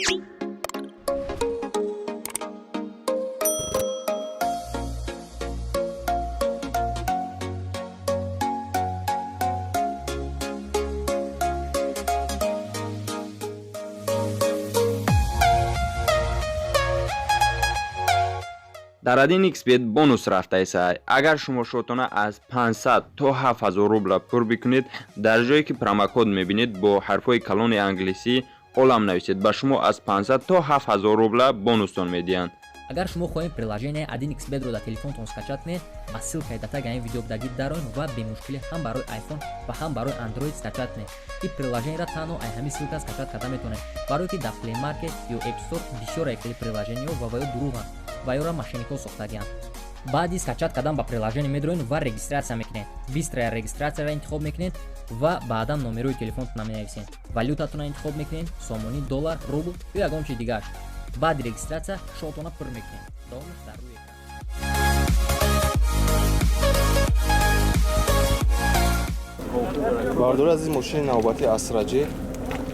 Дар 1xBet бонус рафтаеса. Агар шумо шотона аз 500 то 7000 рубла пур бикунед, дар ҷое ки промокод мебинед, бо ҳарфҳои калони англисӣ олам нависед, ба шумо аз 500 то 7000 рубла бонустон медиҳанд. Агар шумо хоҳед приложение 1xBet-ро дар телефонтон скачать кунед, ба ссылкаи дар таги ҳамин видео будагӣ дароед ва бемушкилӣ ҳам барои iPhone ва ҳам барои Android скачать кунед. Ин приложениеро танҳо ай ҳамин ссылка скачать карда метавонед, барое ки дар Play Market ё App Store бисёр хели приложениеҳо ва ё дурӯғанд ва ёро мошенникҳо сохтагианд. Баъди скачать кардан ба приложение медроед ва регистрация мекунед. Быстрая регистрацияро интихоб мекунед ва баъдан номерои телефонтонро менависед. Валютатонро интихоб мекунед: сомонӣ, доллар, рубл ё ягон чиз дигааш. Баъди регистрация шотона пур мекунед. Давомаш дар рӯи экран. Бардори азиз, мошини навбати Астра Ҷи,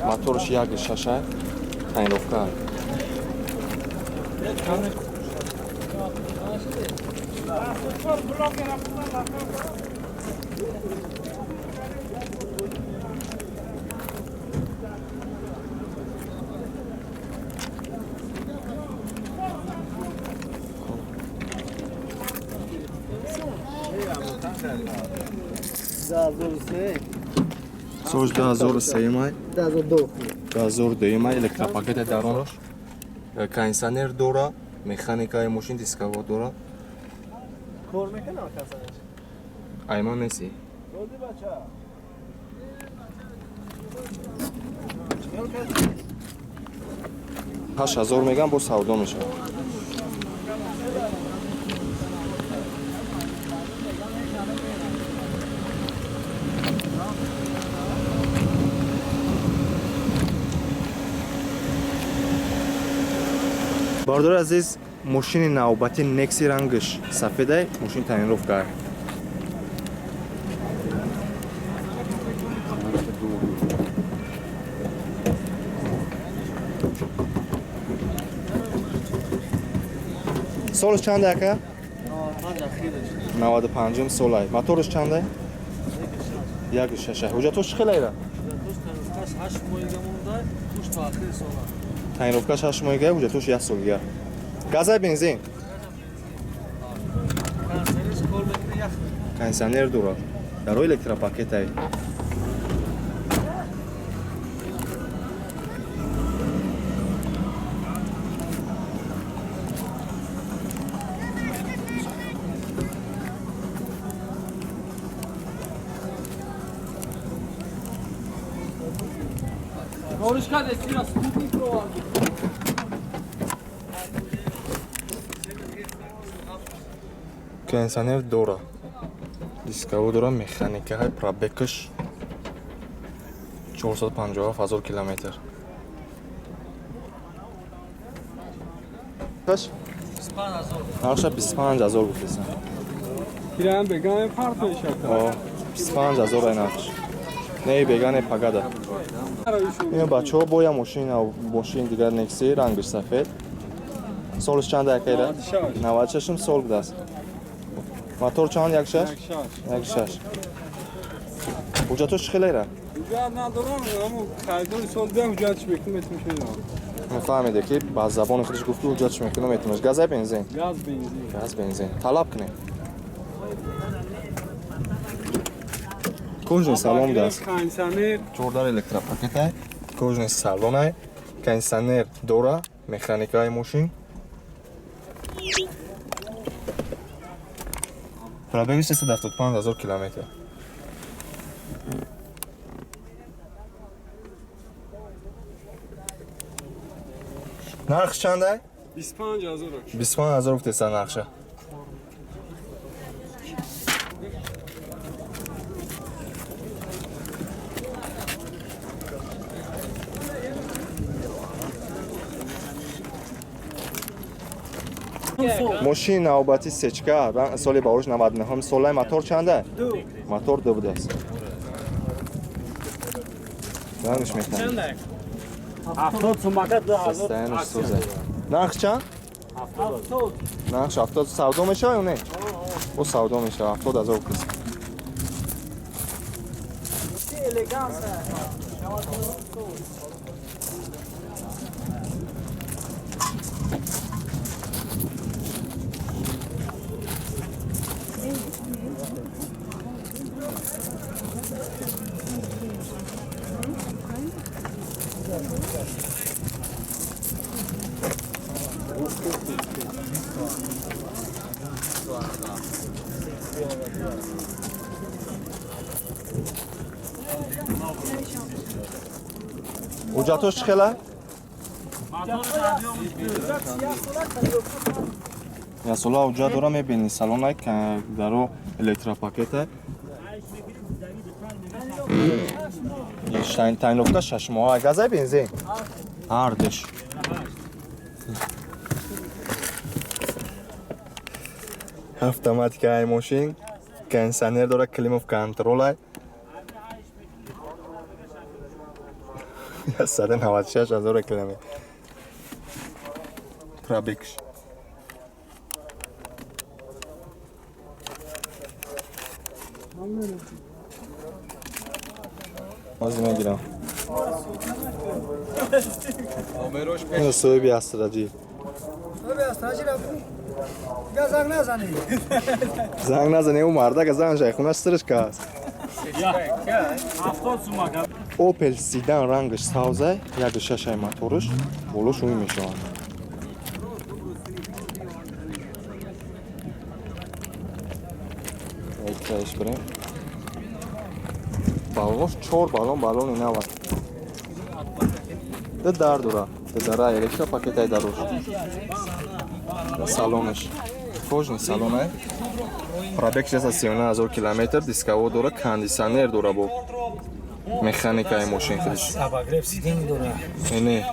моторш 1.6, тонировка. Солш 2003 май, 2002 май, электропакета даронаш, кондиционер дора, механикаи мошин, дисковод дора. Кор мекунам кондиционер. Айман неси. Рози бача. 8000 мегам, бо савдо мешавад. Бардори азиз, мошини навбати Некси, рангаш сафедай, мошин тонировка. Солаш чанда, ака? 95 солай. Мотораш чанда? 1.6. Ҳуҷҷатош чӣ хелайра? Тонировкаш 8 моҳига, ҳуҷҷатош 1 солига. Газай, бензин? Кондиционер дорад. Дарои электропакетай. Горишка дестира спутник проварди. Кондиционер дора. Дисковод дора, механикаҳай, пробегаш 457 ҳазор километр. Нархша 25 ҳазор гуфтесан. Кирам беган парт мешад. 25 ҳазор ай нархш. Не беган, не пагада. Ин бачаҳо бо я мошин, мошин дигар Некси, рангаш сафед. Солаш чанд, акайра? 96 сол будааст. Мотор чанд, 1.6? 1.6. Ҳуҷҷатош чӣ хелайра? Ҳуҷҷат надорам, аммо харидори сол биям, ҳуҷҷатш мекунам, метавонам. Фаҳмиде ки ба забони худаш гуфт, ҳуҷҷатш мекунам, метавонаш. Газай, бензин? Газ, бензин. Газ, бензин. Талаб кунем. Кожаный салон даст. Кондиционер. Чордар электропакетай. Кожаный салонай. Кондиционер дора, механикаи мошин. Пробеги 375 ҳазор километр. Нарх чандай? 25 ҳазор. 25 ҳазор гуфтеса нархша. Мошини навбати сечка, соли баҳориш 99 солаи, мотор чанда? Мотор ду будааст. Рангаш механика. 70 сумака 2000. Состояние соза. Нарх чанд? 70. Нарх 70 савдо мешава ё не? О, савдо мешава, 70 ҳазор кис. Ҳуҷҷатош чӣ хела? Ясола ҳуҷҷат дора, мебинӣ, салонай даро электропакета. Тайновка 6 моҳа, газай, бензин. Ҳардуш. Автоматикаи мошин, кондиционер дора, климат контролай. 196 ҳазор километр пробегш. Ҳозир мегирам. Ина соҳиби астраҷӣ. Занг назанӣ. Занг назанӣ, ӯ мардака зан шайхона сирш каст. 70 сумака. Опел седан, рангаш савзай, яку шашай моторш, болош ӯй мешавад. Якаиш бирем. Баллош чор баллон, баллони нава. Д дар дора. Д дара электропакетай дарош. Салонаш. Кожаный салонай. Пробег 639 ҳазор километр, дисковод дора, кондиционер дора бо. Механикаи мошин худиш. Обогрев сидений дора. Не.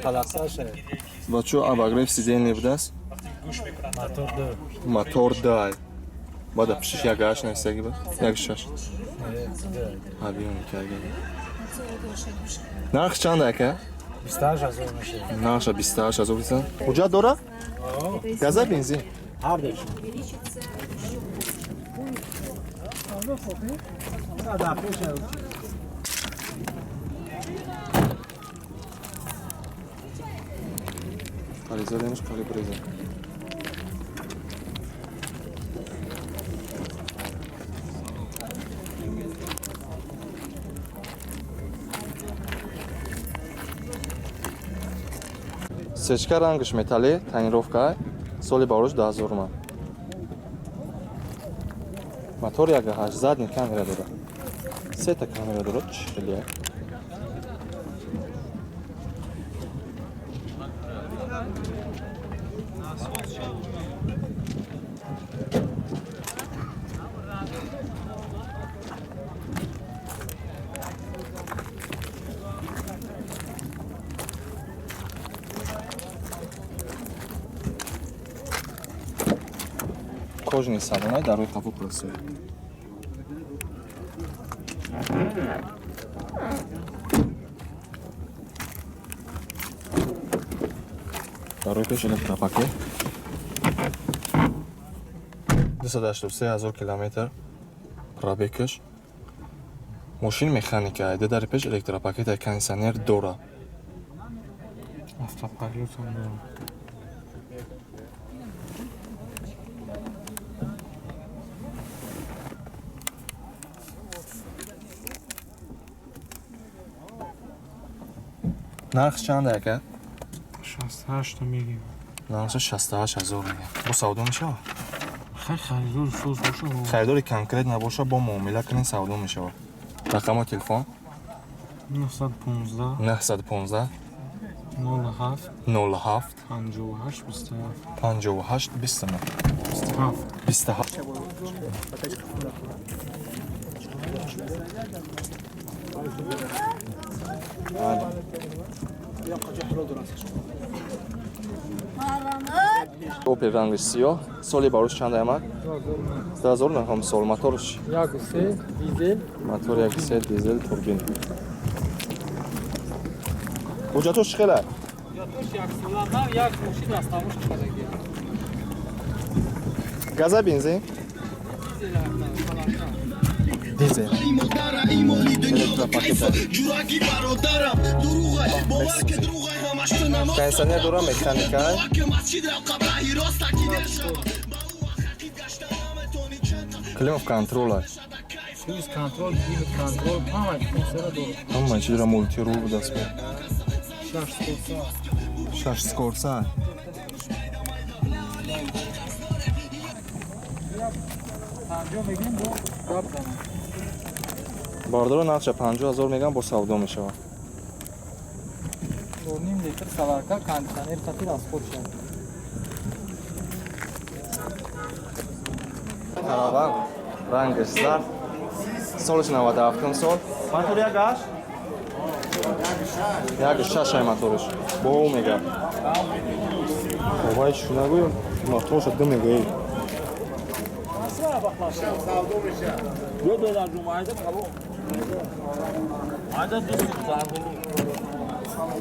Полосаша. Бачо, обогрев сидений будааст? Мотор ду. Мотор дай. Бада пишиш як ҳашт нависаги ба? Як шаш. Объёмки ага. Нарх чанд, ака? 28 ҳазор мешавад. Нарша 28 ҳазор бизан. Ҳуҷҷат дора? Газа, бензин? Ҳардуш. Қализа демиш, қалибреза. Сечка, рангаш металли, тонировка, соли барош 2000 ма. Мотор 1,8, задний камера дора. Сета камера дора, чили. Кожаный салонай, дар рӯи қафо красивый. Дар рӯи пеш электропакет. 283 ҳазор километр пробегаш. Мошин механика, айда дари пеш электропакет, кондиционер дора. Автопилот ҳам дора. Нарх чанд, ака? 68 мегем. Нархша 68 ҳазор мегем. Бо савдо мешавад? Хай, харидор соз боша. Харидори конкрет набоша, бо муомила кунед, савдо мешавад. Рақами телефон? 915. 915. 07. 07. 58 27. 58 29. 27. 27. Опел, ранги сиёҳ, соли барош чанд, аймак? 2009 сол. Моторш? 1,3 дизел. Мотор 1,3 дизел, турбин. Ҳуҷҷатош чӣ хела? Ҳуҷҷатош як сола нав, як мошин аз тамош кардагия. Газа, бензин? Дизел. Дизел. Электропакета. Кондиционер дора, механика. Климат контрола. Круиз контрол, климат контрол, ҳама функсияро дорад. Ҳама чизро мультирул будаст. Шаш скорса. Шаш скорса. 50 мегӯем, бо гап занам. Бардоро, нархша 50 000 меган, бо савдо мешавад. 4,5 литр солярка, кондиционер қати расход шавад. Караван, рангаш зард, солаш 97 сол, мотор як аш як шаш ай мотораш бо ӯ мега. Вай, чӣ нагӯям, моторша ду мега. Эй, Ё додар ҷумъаида кабо. Айда ду зарбулу.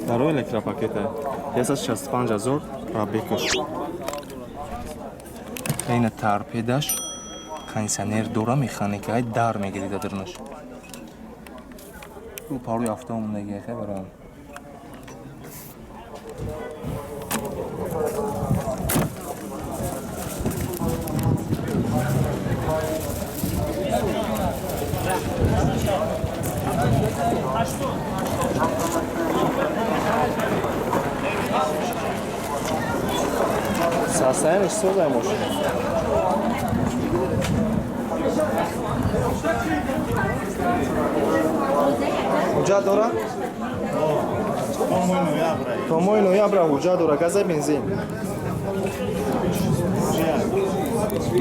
Барои электропакета 165 000 пробегаш. Ина торпедаш, кондиционер дора, механикаи, дар мегирида дирнаш. Ӯ парои автомондаги хе барам. Состояние созай мошин. Ҳуҷҷат дора? То моҳи ноябра ҳуҷҷат дора, газа, бензин.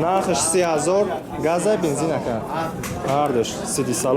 Нархаш 30 000, газа, бензин ака. Ҳардуш сиди.